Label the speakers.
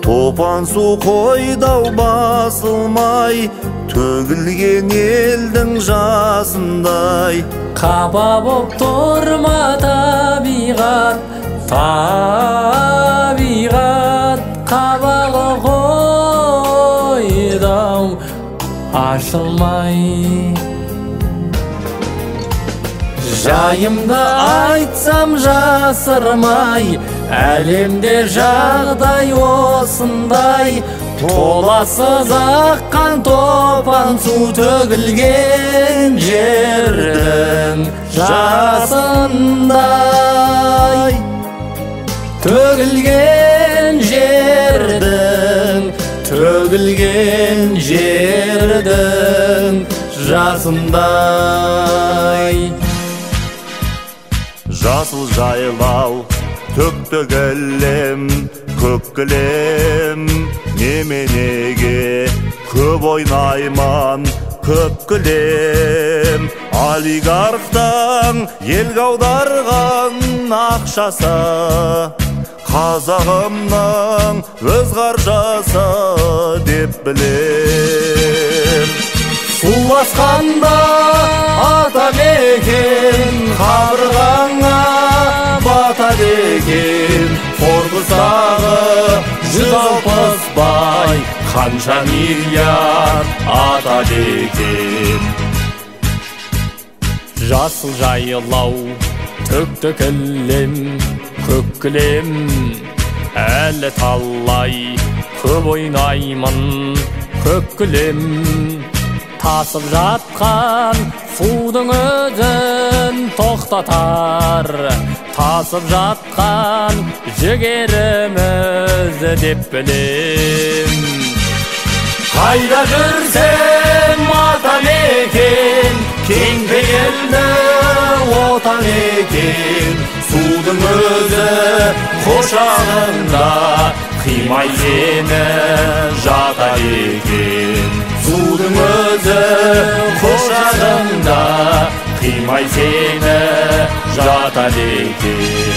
Speaker 1: Топан су қойдау басылмай, төгілген елдің жасындай.
Speaker 2: Қапа боп тұрма табиғат, табиғат қабағы қойдау ашылмай. Жайымды айтсам жасырмай, әлемде жағдай осындай. Толассыз аққан топан су төгілген жердің жасындай. Төгілген жердің, төгілген жердің жасындай.
Speaker 1: Жасыл жайлау төкті кілем, көк кілем, неменеге көп ойнайман, көп күлем. Олигархтан елге аударған ақшасы, қазағымның өз қаржысы деп білем.
Speaker 2: Су басқанда атамекен, қабырғаңа батады екен. Форбустағы 160 бай, қанша миллиард атады екен. Жасыл жайлау төкті кілем, көк кілем, әлі талай көп ойнаймын, көк кілем. Тасып жатқан судың өзін тоқтатар, тасып жатқан жігеріміз деп білем. Қайда жүрсем атамекен, кең пейілді отан екен. Судың өзі құшағында, қимай сені жатар екен. Судың өзі құшағында, қимай сені жатар екен.